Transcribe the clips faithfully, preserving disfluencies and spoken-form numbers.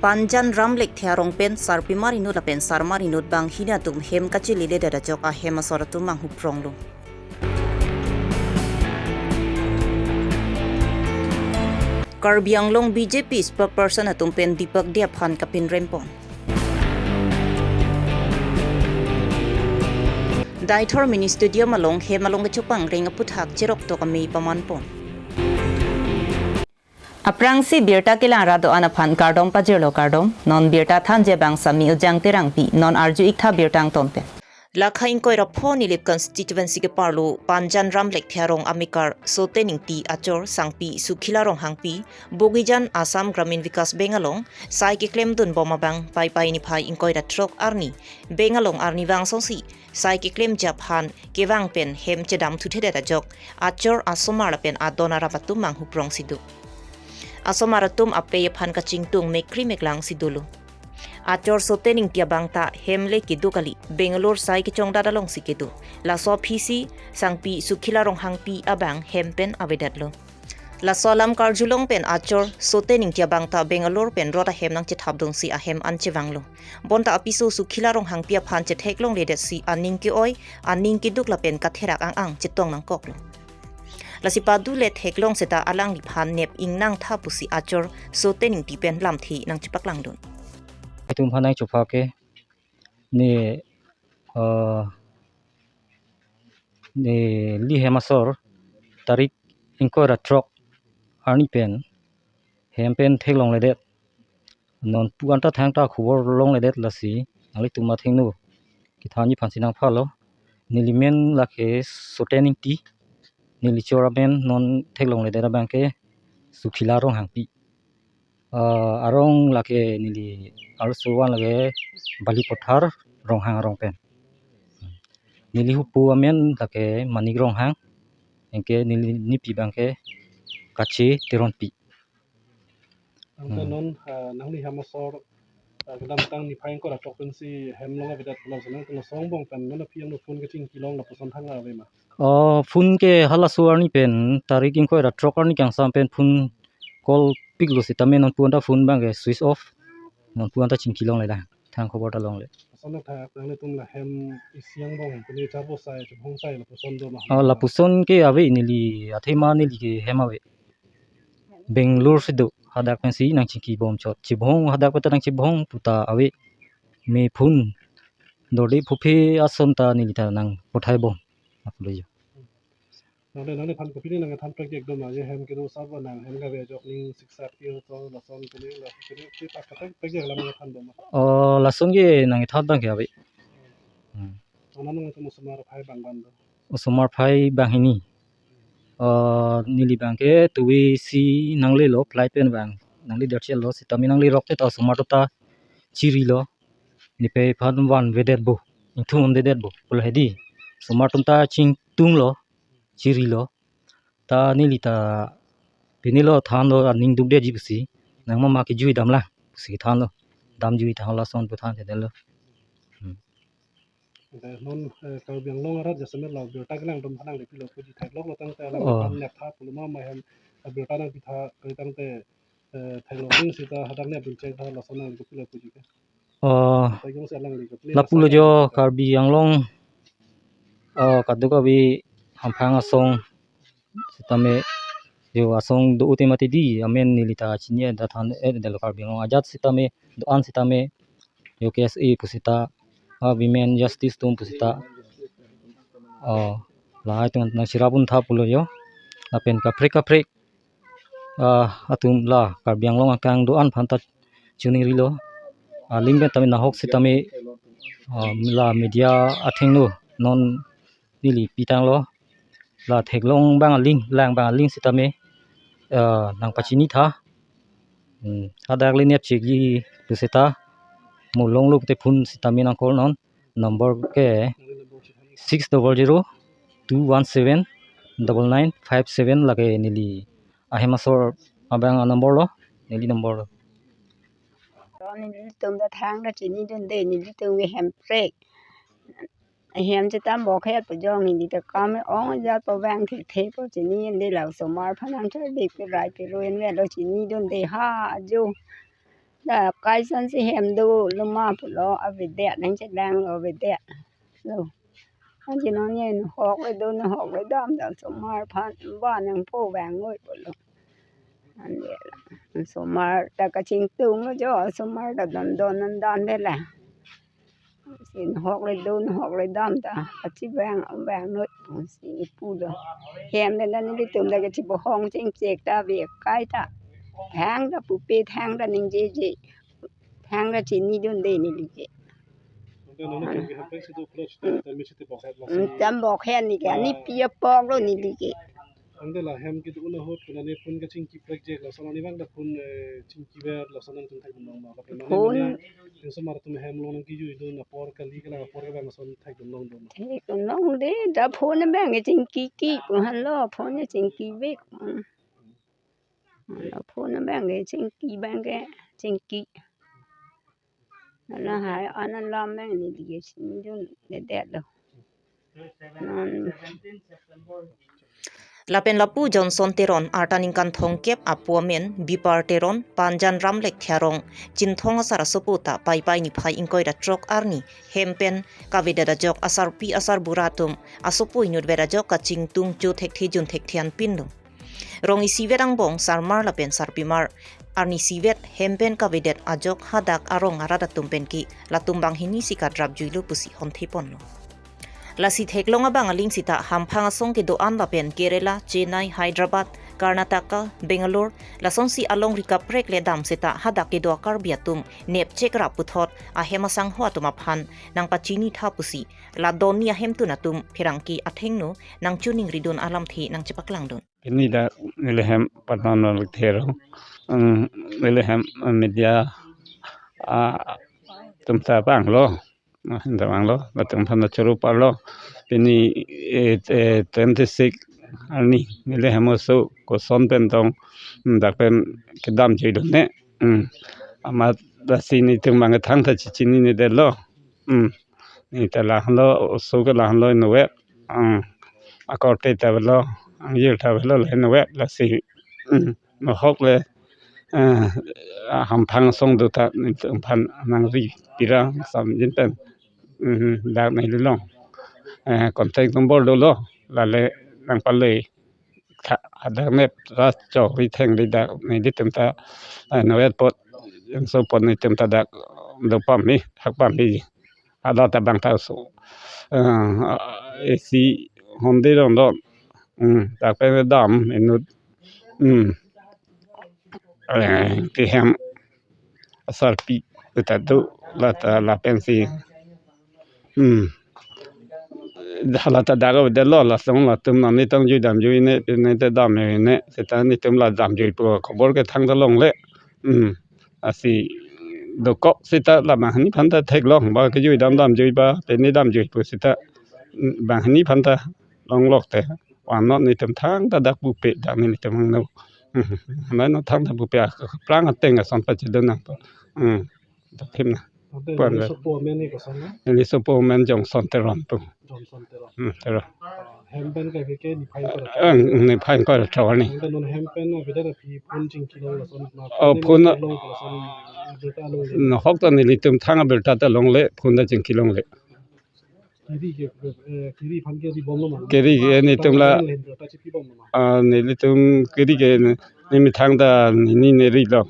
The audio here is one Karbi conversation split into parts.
Panjan Ram Lekthe arong pen sarpimar inut lapen sarmar inut banghini atum hem kacheledet ajok ahem asor atum manghupronglo. Karbi Anglong B J P spokesperson atum pen Deepak Dey aphan kapinrempon. Deithor Mini Stadium along hem along kechopang reng aputhak cheroktok amei pamanpon. Aphrangsi birta kelang rat do-an aphan kardom pajirlo, kardom. Non birta thanji abang Sami Ujang Terangpi, non arju-ik tha birta angton pen. Lakha ingkoi ra pho Nilip constituency keparlo Panjan Ram Lekthe arong amekar Sote Ningti achor sangpi Sukhila Ronghangpi, Bogijan Assam Gramin Vikas Bank along sai keklemdun bom abang Paipai niphai ingkoi ra throk arni, bank along arnivang asonsi sai keklemji aphan kevang pen hem chedam thuthedet ajok achor asomar lapen adon arap atum manghuprongsi do. Asomar atum apei aphan kachingtung mekri meklangsi dolo. Achor Sote Ningti abang ta hem le kedo kali, Bangalore sai kechongdat alongsi kedo. Laso aphisi sangpi Sukhila Ronghangpi abang hem pen avedetlo. Laso alam karjulong pen achor Sote Ningti abang ta Bangalore pen rot ahem nangchethapdunsi ahem an chevanglo. Bonta apiso Sukhila Ronghangpi aphan chetheklongledetsi aning ke-oi, aning keduk lapen katherak ang-ang chetong nangkoklo. Lasi padu le theklong seta alangliphan nep ingnang tha pusi achor Sote Ningti pen lamthe nangchepaklangdun. Itum phan nangchopha ke ne, eh, neli hem asor tarik ingkoi ra throk arni pen hem pen theklongledet. Non pu anta thangta khobor longledet, lasi nanglitum athengno kethanji aphansi nangphalo. Neli men lake Sote Ningti, neli chor amen non theklongledet abang ke Sukhila Ronghangpi. Ah, arong lake neli arloso van lake Balipathar Ronghang arong pen. Neli hupo amen lake Manik Ronghang, anke neli nipi abang ke Kache Teronpi. Tangte Hmm. non, ah, nangli hem asor, ah, kedamtang niphai ingkoi ra throk pensi hem along avedet pulo, lason nangtum laso angbong pen non aphi angno phone kachingkilong lapuson thang ave ma? Oh, phone ke halaso arni pen tarik ingkoi ra throk arni kangsam pen phone call piklo sitame non pu anta phone abang ke switch off. Non pu anta chingkilonglelang, thang khobor ta longle. Lason athak nanglitum la hem isi angbong pini charbo sai, chubhong sai lapuson do ma? Oh, lapuson ke ave, neli athema neli ke hem ave. Bangalore si do, hadak pensi nangchingkibom chot. Chibhong, hadak pen ta nangchibhong puta ave. Me phone dorde phuphe ason ta neli ta nangpothaibom. Apulo jo. Nangli, nangliphan kopine nangthan pek ekdom aje hem kedo sabo nang hem kave ajok ning siksak tir to lason pine la pine pita katak pek alam nangthan do ma? Oh, lason ke nangthan abang ke ave. Hmm. Nang nangtum osomar aphai bang ban do? Osomar aphai banghini. Oh, neli abang ke tuwe si nanglelo flight pen abang. Nangli derchel lo sitame nangli rok te ta osomar atum ta chirilo. Nepei aphan vanvedet bo. Ingthum dedet bo. Pulo hedi. Osomar atum ta chingtunglo. Chirilo. Ta neli ta pine lo thanlo aning dukdetji pusi. Nang mama kejui damlang pusi thanlo. Damjui thanlo lason pu thanthedetlo. Hmm. Ante non, eh, Karbi Anglong arat jasemet la birta kelang atum aphan nangli pilo puji theklonglo tangte alang Oh. aphan nep tha pulo ma ma hem, eh, birta nangpi tha kali tangte, eh, theklong sita hadak nep dun chek tha lason nangli pilo puji ke. Oh. Theklong si alangli ke pini lapulo lason jo nangli Karbi Anglong, oh, kadokave hamphang asong sitame jo asong do-o te mati di amen neli ta chini-et than-edetlo, Karbi Anglong ajat sitame do-an sitame jo K S A pusita, ah, women justice atum pusita. Oh, lahai atum nangcherap un tha pulo jo. Lapen kaprek kaprek, ah, atum la Karbi Anglong akang do-an aphan ta chiningrilo. Aling pen tame nahok sitame, ah, la media athengno non neli pitanglo. La theklong abang aling, lang abang aling sitame, eh, nangpachini tha. Hmm, hadak le nep chekji pusita. Mo longlo te phone sitame nang call non. Number ke six double zero two one seven double nine five seven lake neli ahem asor abang a number lo, neli number lo. To nelitum ta thang ta chinidunde, nelitum ke hemprek. Ahem chetam bokhet pu jong neli ta kam ong ajat pu vang thekthe pu chinide, la osomar aphan nangthar dik pe rai pe ruen ve lo chinidunde ha ajo. Dak kai ason si hem dolo ma pulo, avedet nangchedanglo, avedet lo. Anke non ne inhok le do, inhok le dam ta osomar aphan ba nangpo vang noi pulo. Anke la osomar ta kachingtung lo jo, osomar ta don don an dan de la. Si inhok le do, inhok le dam ta kachevang vang noi pusi pulo. Hem le la nelitum ta kachibohong chingchek ta ave kai ta. Thang ta pupe, thang ta ningjeje. Thang ta chinidunde neli ke. Ante non non ke hapek situ close ta, ta mi situ bokhet la. Mm, tam bokhet ni ke, ani pi apok lo neli ke. Ante la hem kedo-an ahut ke la ne phone kachingki prekjek, lason ani vang ta phone, eh, chingki ver, lason nangtum thekdun long ma. Lapen mane phone mane, lason osomar atum hem along nangkijui dun apor kali, kali apor kevang lason thekdun long dun. Thekdun longde, ta phone abang ke chingki ki pu henlo, phone chingki vek. Mm. Henlo phone abang ke chingki, abang ke chingki. Lahai an alam abang neli ke chinidundedet lo. Non. Lapen lapu Johnson Teron, arta ningkan thomkep apo amen, Bipar Teron, Panjan Ramlek Thiarong, Chinthong asar asopo ta Paipai niphai ingkoi ra throk arni hem pen kavedet ajok asarpi asarbura atum asopo inutvet ajok kachingtung cho thekthe jun thekthe anpinlo. Rong isivet angbong sarmar lapen sarpimar arni isivet hem pen kavedet ajok hadak arong arat atum pen ke latum banghini si kadrapjuilo pusi hontheponlo. Lasi theklong abang aling sita hamphang asong kedo-an lapen Kerala, Chennai, Hyderabad, Karnataka, Bangalore, lasonsi alongri kaprek le dam sita hadak kedo a-Karbi atum nepchek ra puthot ahem asangho atum aphan nangpachini tha pusi la donni ahemtun atum pherangke athengno nangchiningridun alamthe nangchepaklangdun. Pini dak neli hem Padmanabhan Thero, mm, neli hem media, ah, atum ta vanglo, ah, ta vanglo, latum aphan ta choro parlo. Pini, eh, eh, twenty-six arni neli hem oso koson pen tong, mm, dak pen kedamjuidun ne, mm, amat lasi netum abang thangta chechinidetlo, mm. Ne ta lahenlo, oso ke lahenlo inutvet. Ang akorte ta avelo, angjir ta avelo, la inutvet lasi. Mm, inhok le, eh, hamphang asong do ta netum aphan nangri pira samjin pen. Mm, dak neli along, eh, contact number dolo, lale nangpale tha, hadak nep ra chokri thengri dak nelitum ta, eh, inutvet apot, inutvet apot netum ta dak do pame, thak pame. Hala ta abang ta oso, eh, isi honde rong rong. Hmm, dak pen dam inut. Hmm. Eh, kehem asarpi ta do, la ta lapensi. Hmm. Hala ta dak avedetlo, lason latum nani tong jui damjui ne, ne ta dam ne, seta netum la damjui pu khobor ke thangta longle. Hmm. Lasi dokok seta la banghini aphan ta theklong, ba kejui dam damjui ba, pini damjui pu seta, mm, banghini aphan ta longlok te. Vannoi netum thangta dak pupe, dak netum angno. Hmm. Vannoi thangta pupe, aphrang ateng ason pachedun nangpo. Hmm. Dak thim na. Ante puan neli ba. Sopo amen ni koson na? Neli sopo amen Johnson Teron pu. Johnson Teron. Hmm, Teron. Ah, hem pen kave ke niphai ingkoi ra throk. Ang, niphai ingkoi ra throk arni. Ante non hem pen avedet aphi phone chingki long lason na, oh, phone phone na long lason birta longle. Inhok ta nelitum thang abirta ta longle, phone ta chingki longle. Kiri ke, eh, kiri aphan ke ribomlo ma? Kiri ke netum la, birta chipibomlo ma? Ah, nelitum kiri ke ne, nemethang ta nini ne rilo.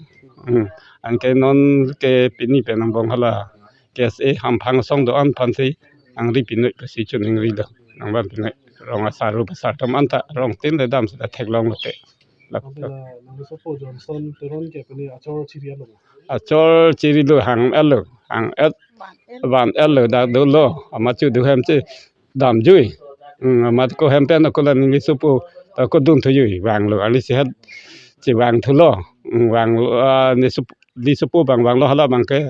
Hmm. Anke non ke pini pen angbong hala K S A hamphang asong do-an aphansi nangri pinoi pusi chiningrilo. Nangvan pinoi. Rong asar ru pasar atum anta rong tin le dam seta theklonglo te. Lap- Ante la nangli sopo Johnson Teron ke pini achor chiri alo ma? Achor chirilo, hang-etlo, hang-et, van-etlo, dak dolo, amat chu do hem che damjui. Hmm, amat ko hem pen ako la neli sopo ta ako dunthu jui, vanglo, ali sehat chevangthulo. Hmm, vanglo, ah, ne sop-, neli sopo abang vanglo hala abang ke,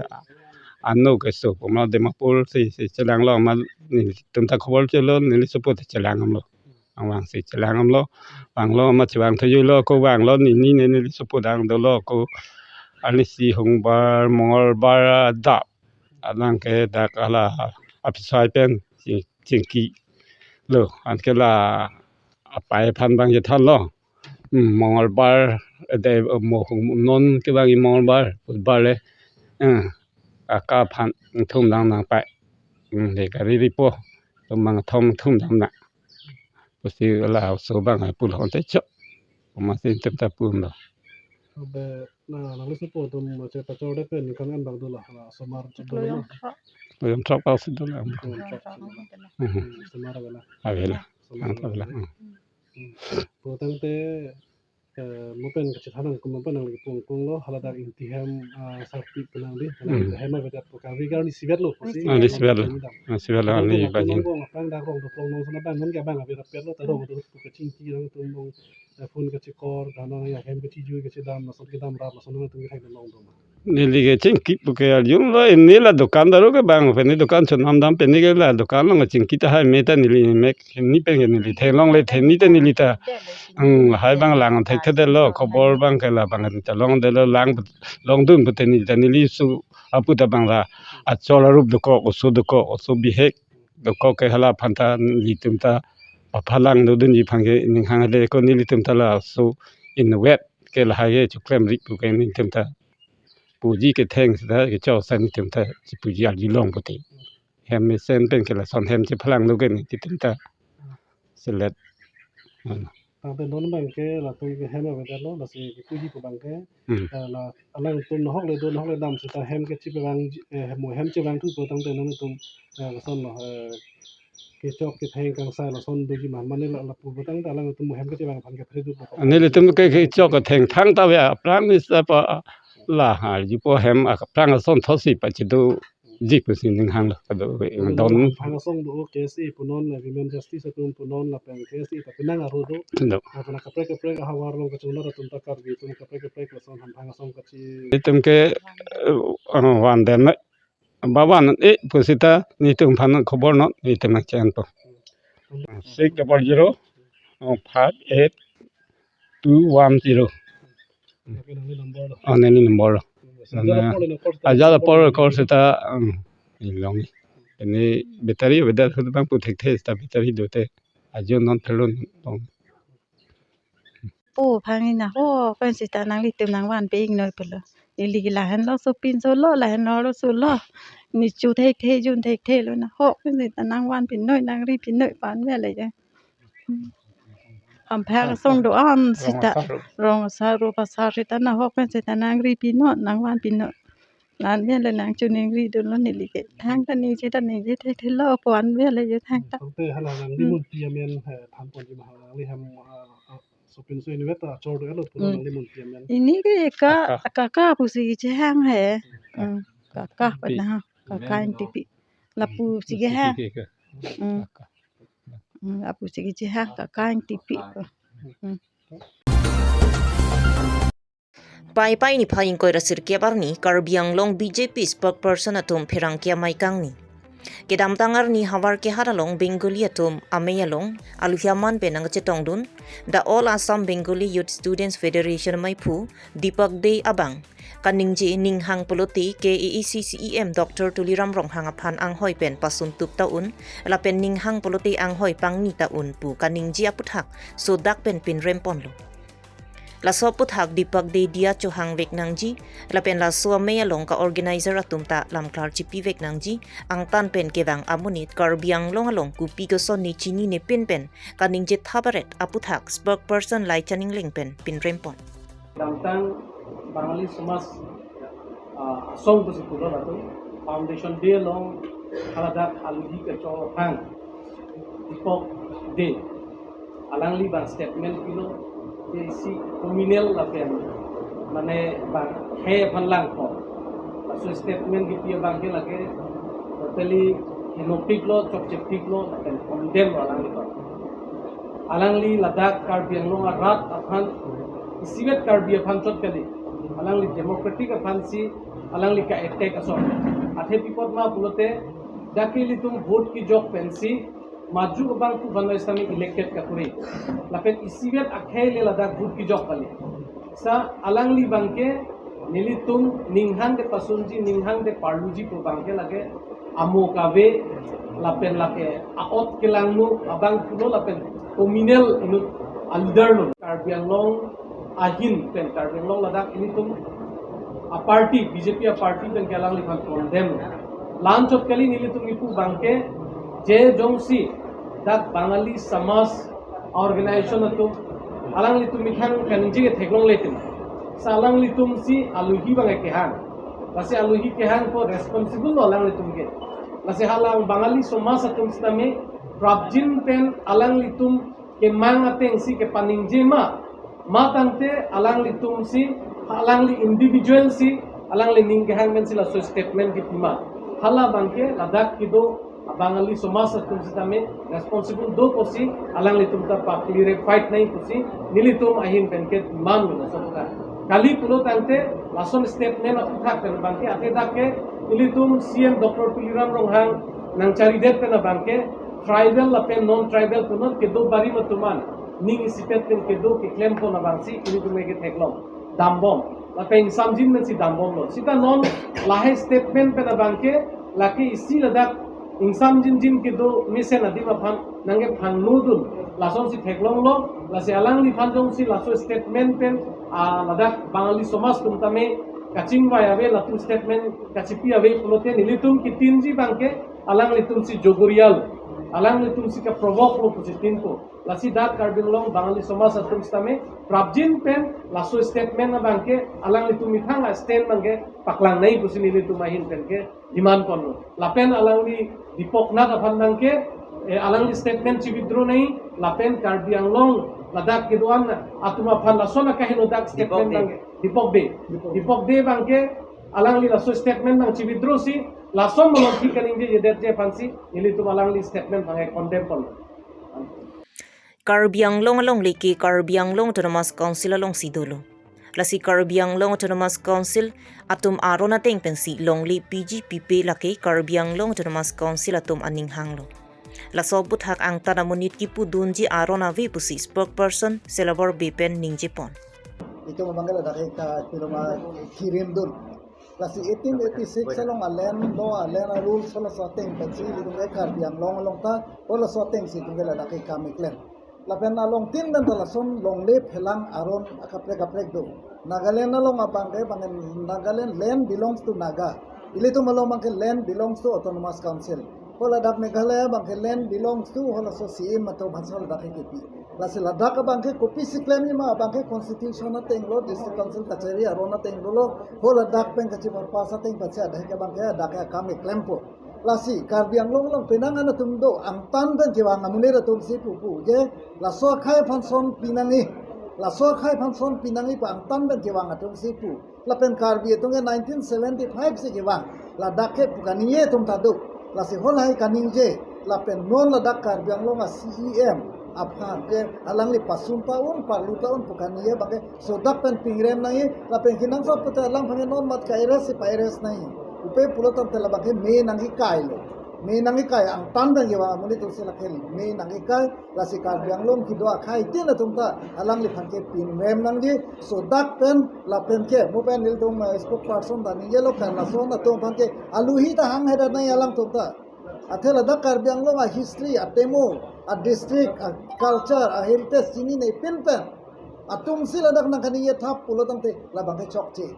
ano ke sopo ma Dimapur si, si chelanglo, amat netum ta khobor chelo, neli sopo ta chelang damlo. Ang vangsi chelang damlo, vanglo, amat chevangthu juilo, ako vanglo, nini ne neli sopo dang dolo, ako arnisi Songbar, Mongolbar adap, alang ke dak hala apisai pen ching-, chingkilo, anke la apai aphan abang chethanlo. Hmm, Mongolbar, de, mo, non kevang i Mongolbar, Budbar le, Eh, aka aphan ingthum dam nang pai. Hmm, le gari ripo. Tomang thom ingthum dam nang. Pusi la oso abang pulo te chok. Masi itum ta pun lo. Abe, na, nangli supo atum ma che pachor det pen ningkan an bang dola, la osomar chek dola. Loyang throk. Loyang throk pasi dola. Loyang throk si dola. Hmm. Hmm, osomar avela. Avela. Osomar avela. Avela. Hmm. Hmm. Pulotangte, eh, mo pen kachethan nangkok mo pen nangli pung pung lo, haladak Ingti hem, ah, sarpi penang di, hmm, haladak hem avedet pu kave arni isivet lo pusi. Ah, isivet lo. Nangli dam. Ah, isivet lo, nangli bajin. Nangli bong aphrang dak rong doplong nong sana bang non ke bang ave rapet lo, ta rong do pu kachingki nangtum nong, eh, phone kachikor, kana ya hem kachijui kachidam, lason kedam rap, lason nangtum kethek long do ma. Neli kechingki pu ke arjun lo, neli la dukan daro ke bang, pini dukan chonam dam, pini ke la dukan long chingki tahai me ta neli mek, neli pen ke neli theklongle, the neli ta neli ta, hmm, hai bang lang thekthedetlo, khobor bang ke la bang ta longdetlo, lang, longdun pute neli ta neli su apu ta bang la achol arup dokok, oso dokok, oso bihek dokok ke hala aphan ta nelitum ta paphalang dodunji aphan ke ning hang le ko nelitum ta laso inutvet ke lahai ke choklemri pu ke nelitum ta puji ketheng seta kecho sa nelitum ta chipuji arjulong pute. Hem mesen pen ke lason hem chephalang do ke nelitum ta selet. Hmm. Tangte non bang ke latum ke hem avedetlo, lasi kepuji pu bang ke, hmm, eh, la alangtum nahok le do, nahok le dam seta hem ke chepavang, eh, hem, hem chevangthu pulotangte nangtum, eh, lason lo, eh, kechok ketheng kangsai lason doji ma, mane la, lapu pulotangte alangtum hem kechevang aphan ke phre do pu. Nelitum ke kechok ketheng thangta ave aphrang ni seta pa la ha jipo hem aphrang ason thotsi pachedoji pusi ning hang lo kado. Nangli don aphrang asong do K S A punon, eh, Women Justice atum punon lapen K S A ta penang aro do. Do. Aphan kaprek kaprek ahavar along kachongnat atum ta Karbi atum kaprek kaprek lason aphrang asong kachi. Itum ke, eh, ah, van den me. Ba van e pusita nelitum aphan khobor non, nelitum nangchenpo. Six double zero, oh, five eight two one zero. Oke, nangli number lo. Oh, neli number lo. Ajat apor le nang call seta. Ajat apor call seta, um, ilong. Ini battery beda sudah bang puthekthe seta battery dote. Ajo non telon. Pu aphan nahok pen seta nanglitum nangvanpi-ik noi pulo. Neli ke lahenlo, sopinso lo, lahenlo, solo. Neli chu thekthe, jun thekthe lo, nahok pen seta nangvanpi noi, nangripi noi pu an ave le je. Aphrang asong do-an seta, rong asar, rong asar, rong asar seta nahok pen seta nangripi non, nangvanpi non. La-an ave le nangchiningri dunlo neli ke. Thangta ningje ta ningje thekthelo pu an ave le je thangta. Tangte hala nangli, hmm, munpi amen, eh, thanponji ma, nangli hem, ah, ah, sopinso inutvet ta chor do-etlo pulo, hmm, nangli munpi amen. Ini ke ka, ka, ka, ka pusi kechehang he. Hmm, ka, ka pi. Pi. Pada ha, ka, ka Ingtipi. Lapusi kehang. Pusi ke. Hmm. Ka, ka. Hmm, lapusi kechehang ka, ka Ingtipi ko. Hmm. Paipai niphai ingkoi ra sirkep arni Karbi Anglong B J P spokesperson atum pherangke amei kangni. Kedamtang arni havar kehat along Bengali atum amei along aluhi aman pen nangchetongdun, The All Assam Bengali Youth Students Federation ameiphu Deepak Dey abang kaningje ninghang pulote K A A C C E M Doctor Tuliram Ronghang aphan anghoi pen pasuntup ta un, lapen ninghang pulote anghoi pangni ta un pu kaningje aputhak sodak pen pinrem ponlo. Laso aputhak Deepak Dey diya chohang vek nangji, lapen laso amei along ka organizer atum ta lamklar chipi vek nangji, angtan pen kevang amonit Karbi Anglong along kopi kosonne chinine pin pen kaningje thabaret aputhak spokesperson Laichan Engleng pen pinrem pon. Kedamtang Bangali Somaj, ah, asong pusi pulo latum Foundation Day along haladak aluhi kechok aphan Deepak Dey alangli bang statement pilo, isi communal lapen mane bang khei aphan langpo. Laso statement kipi abang ke lake totally hinopik lo, chokchepik lo, lapen condemn lo alangli abang. Alangli ladak Karbi Anglong arat aphan, isivet Karbi aphan chot kali. Alangli democratic aphansi alangli ka-attack ason. Athe pi apot ma pulote, dak ilitum vote kejok pensi, maju abangphu aphan noi sami elected kakuri. Lapen isivet akhei le ladak vote kejok kali. Sa alangli abang ke nelitum ninghang de pasunji, ninghang de parluji pu abang ke lake amo kave lapen lake a-ot kelangno abangphu lo lapen communal inut a-leader lo. Karbi Anglong ahin pen Karbi Anglong ladak ilitum A party, B J P a party pen ke alangliphan condemn. La-anchot kali, nelitum kipu abangke, je jongsi dak Bangali Samaj organization atum alanglitum methang kaningje ke theklongle atum, sa alanglitum si aluhi abang kehang. Lasi aluhi kehang ko responsible lo alanglitum ke. Lasi hala Bangali Samaj atum sitame prapjin pen alanglitum kemang ateng si kepaningje ma, ma tangte alanglitum si, alangli individual si, alangli ning kehang pen si laso statement kipi ma. Hala abangke ladak kedo Bangali Samaj atum sitame responsible do pusi alanglitum ta pa-clarify nangji pusi nelitum ahin pen ke demand lo laso ta. Kali pulo tangte lason statement aphuthak pen abangke, athe dak ke nelitum C M Doctor Tuliram Ronghang nangcharidet pen abangke tribal lapen non tribal punot kedo barim atum an ning isipet pen kedo keklempon abang si nelitum ke theklong dambom, lapen ingsamjin pen si dambomlo. Sita non lahai statement pen abangke lake isi ladak ingsamjinjin kedo mesen adim aphan nangkephangno dun, lasonsi theklonglo. Lasi alangliphan jongsi laso statement pen, ah, ladak Bangali Samaj atum tame kachingvai ave, latum statement kachipi ave pulote nelitum kitinji abangke alanglitum si jogorial, alanglitum si ke-provoke lo pusi tin ko. Lasi dak Karbi Anglong Bangali Samaj atum sitame prapjin pen laso statement abangke alanglitum methang a-stand abangke paklang nangji pusi nelitum ahin pen ke demand ponlo. Lapen alangli Deepak Nath aphan abangke, eh, alangli statement chi-withdraw nangji, lapen Karbi Anglong ladak kedo-an atum aphan lason akaheno dak statement Deepak Dey. Abangke, Deepak Dey. Deepak Dey. Deepak Dey abangke alangli laso statement abang chi-withdraw si lason malom thik kaningje jedetji aphan si nelitum alangli statement abangke condemn ponlo. Karbi Anglong alongle ke Karbi Anglong Autonomous Council alongsi dolo. Lasi Karbi Anglong Autonomous Council atum aron ateng pensi longle piji pipe lake Karbi Anglong Autonomous Council atum aning hanglo. Laso aphuthak angtan amonit kipudunji aron ave pusi spokesperson Selabor Bey pen ningjepon. Itum abangke ladak ke ka, itum a kirim dun. Lasi eighteen eighty-six along a-land law, a-land a-rules, halaso ateng pensi itum ke Karbi Anglong along ta, halaso ateng si itum ke ladak ke kam keklem. Lapen along tin pen ta lason longle phelang aron akaprek kaprek do. Nagaland along abangke, abangke Nagaland land belongs to Naga. Ilitum along abangke land belongs to Autonomous Council. Ho ladak Meghalaya abangke land belongs to halaso C M atum aphan, so ladak ke kipi. Lasi ladak abangke kopisi klemji ma, abangke constitution ateng lo, district council kachari aron ateng lo, ho ladak pen kachipapas ateng pensi adak ke abangke, adak ke akam keklempo. Lasi Karbi Anglong along penang an atum do, angtan pen kevang amonit atum si pupu je, laso akhei aphan son pinangji, laso akhei aphan son pinangji pu angtan pen kevang atum si pu. Lapen Karbi atum ke nineteen seventy-five si kevang, ladak ke pu kaningje atum ta do. Lasi ho lahai kaningje, lapen non ladak Karbi Anglong a C E M aphan ke alangli pasun ta un, parlu ta un pu kaningje abangke sodak pen pingrem nangji, lapen kenangsot pute alang aphan ke non mat ka-arrest si pa-arrest nangji. Upe pulo tangte labangke me nangkekai lo. Me nangkekai, angtan pen kevang amonit atum si lake me nangkekai, lasi Karbi Anglong kedo akhei tin atum ta alangliphan ke pinrem nangji, sodak pen lapen ke, mo pen nelitum, eh, spokesperson ta ningjelo kan, lason atum aphan ke aluhi ta hanghedet nangji alangtum ta. Athe ladak Karbi Anglong a-history, atemo, a-district, a-culture, a-heritage chinine pin pen atum si ladak nangkaningje thap pulo tangte labangke chokche.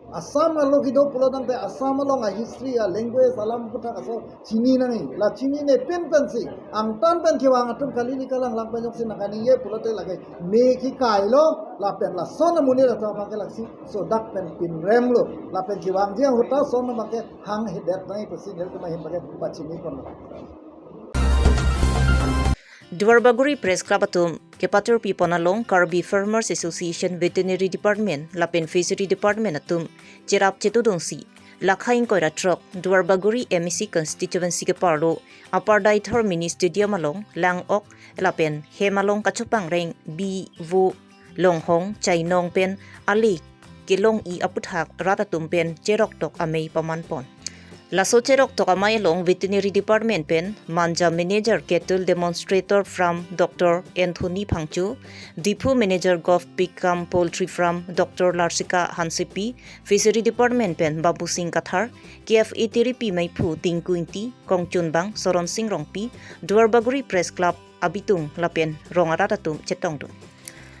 Assam arlo kedo pulo tangte Assam along a-history, a-language, alam aphuthak aso chini nangji. La chinine pin pensi, angtan pen kevang atum kali ni kalang lang pen jongsi nangkaningje pulote lake me kekai lo, lapen lason amonit atum abangke laksi sodak pen pinrem lo, lapen kevangji ahut ta son abangke hanghedet nangji pusi nelitum ahin abangke pachini ponlo. Duarbagori Press Club atum kepatirpi pon along Karbi Farmers Association, Veterinary Department lapen Fishery Department atum cherap chetudunsi, lakha ingkoi ra throk Duarbagori M A C constituency keparlo Upper Deithor Mini Stadium along lang-ok lapen hem along kachopangreng bi, vo, longhong, chainong pen ale kelong-i aphuthak rat atum pen cheroktok amei paman pon. Laso cheroktok amei along Veterinary Department pen Manja Manager Cattle Demonstrator Farm Doctor Anthony Phangcho, Diphu Manager Govt Pig cum Poultry Farm Doctor Larsika Hansepi, Fishery Department pen Babu Singh Kathar, K F A tiripi meiphu Tinku Ingti, kongchunbang Soron Singh Rongpi, Duarbagori Press Club abitung lapen rong arat atum chetongdun.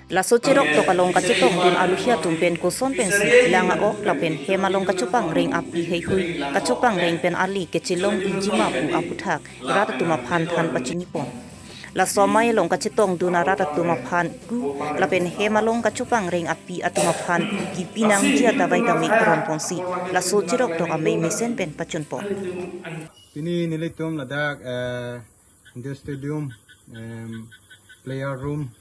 Laso cheroktok along kachetongdun aluhi atum pen koson pensi lang a-ok lapen hem along kachopangreng api heihui, kachopangreng pen ali kechelong ingjima pu aputhak rat atum aphan than pachinipon. Laso amei along kachetongdun arat atum aphan ku lapen hem along kachopangreng api atum aphan kipinangji atavai tame kronponsi laso cheroktok amei mesen pen pachunpon. Pini nelitum ladak eh, Indoor Stadium, em, player room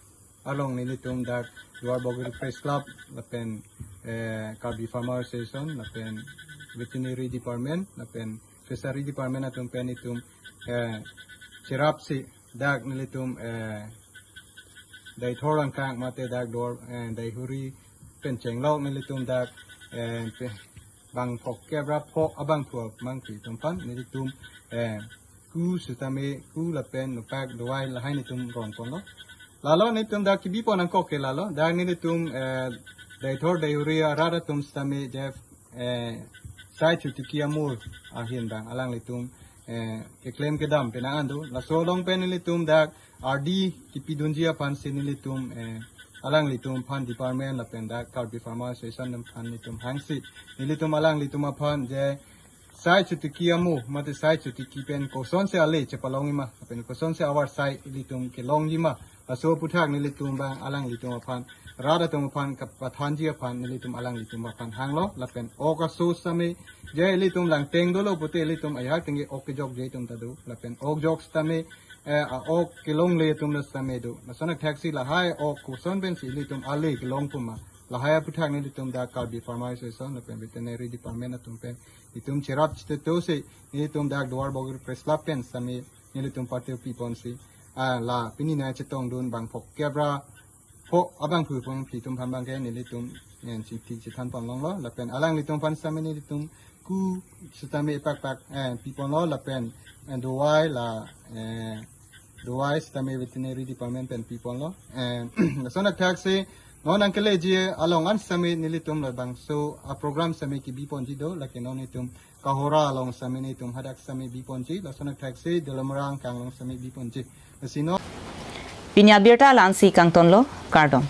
along nelitum dak Duar Bagori Press Club lapen eh, Karbi Farmer Association lapen Veterinary Department lapen Fishery Department atum pen itum eh, cherapsi dak nelitum eh, Deithor angkang mate dak Duar eh, Deihori pen chenglok nelitum dak eh, pe- bang phokep ra pho abangphu abangphi atum aphan nelitum eh, ku sitame ku lapen nupak dawai lahai nelitum rongponlo. Lalo nelitum dak kibipon angkok ke lalo dak nelitum eh, Deithor Deihori arat atum sitame je eh, sai chutiki amur ahin bang alanglitum eh, keklem kedam penang an do. Laso along pen nelitum dak ardi kipidunji aphansi nelitum eh, alanglitum aphan department lapen dak Karbi Farmer Association atum aphan nelitum hangsi nelitum alanglitum aphan je sai chutiki amu mate sai chutiki pen kosonsi ale chepalongjima lapen kosonsi avar sai ilitum kelongjima laso aputhak nelitum bang alanglitum aphan rat atum aphan kapathanji aphan nelitum alanglitum aphan hanglo lapen ok aso sitame je ilitum langteng dolo pute ilitum ajahak tengke ok kejokje atum ta do lapen ok jok sitame eh, a-ok kelongle atum ta sitame do. Lason athaksi lahai ok koson pensi ilitum ale kelong puma lahai aputhak nelitum dak Karbi Farmer Association lapen Veterinary Department atum pen itum cherap chitetosi nelitum dak Duar Bagori Press Club pen sitame nelitum party piponsi ah, la pini nai chetongdun bang phokep ra pho abangphu abangphi atum aphan bangke nelitum eh, chithi chithanpon longlo lapen alanglitum aphan sitame nelitum ku sitame pakpak eh, piponlo lapen eh, dawai la eh, dawai sitame Veterinary Department pen piponlo. Eh, lason athaksi non nangkeleji along an sitame nelitum labangso a program sitame kibiponji do lake non itum Kohora along sitame nelitum hadak sitame biponji lason athaksi Dolamara angkang along sitame biponji. Lasi non Pini abirta la-ansi kangtonlo, kardom.